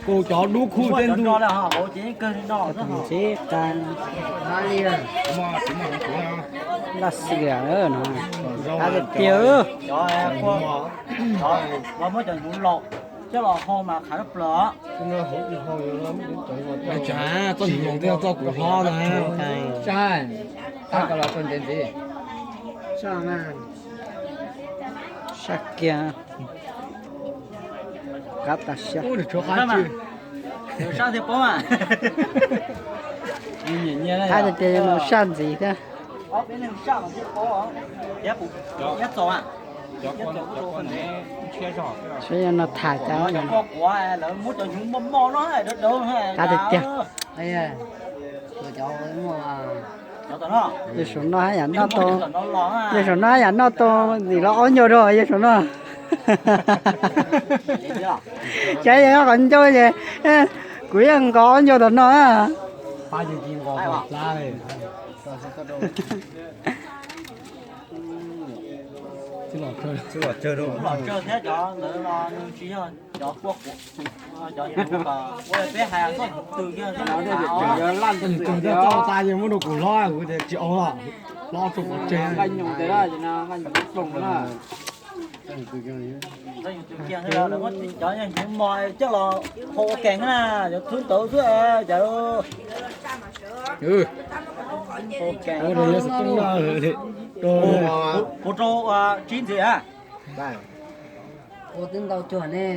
Cov dub khuj tej ntug. Ntxim qab laj xwm no. Qab tiag tiag. Muab cov hnyuv laus coj los hau mas qhav plaws. Txoj hnyuv laus thiaj txoj kuv hlob na. Sab kiag. Qab tas siab. Qab tiag tiag, yog nws saj ntxiv thiab. Saib yog no tham cas. Qab tiag tiag. Yog saum no haj yam noj tau, yog saum no haj yam noj tau ntxim los ob ncauj rau yog saum no. Ces yog qhov ncauj ces kuv yeej nqos ob ncauj tom no na. Tsis los tsawg rau. Tsis los tsawg thiab, cov ntawd los nws tsis yog cov kua quav, cov ua peb hais txoj hnyuv twg kiag. Txoj hnyuv twg txoj tas yeej muab rau kuv hlob, kuv tias tsis au los, hlob tso pov tseg. Nqaij nyoos tes lawm, nqaij nyoos ploog na. Cov hnyuv mos coj los hau ua keeg na, cov thub ntawd xwb cov. Kuv rau tsib ntxiv a. Ua twb ntau cuag ne.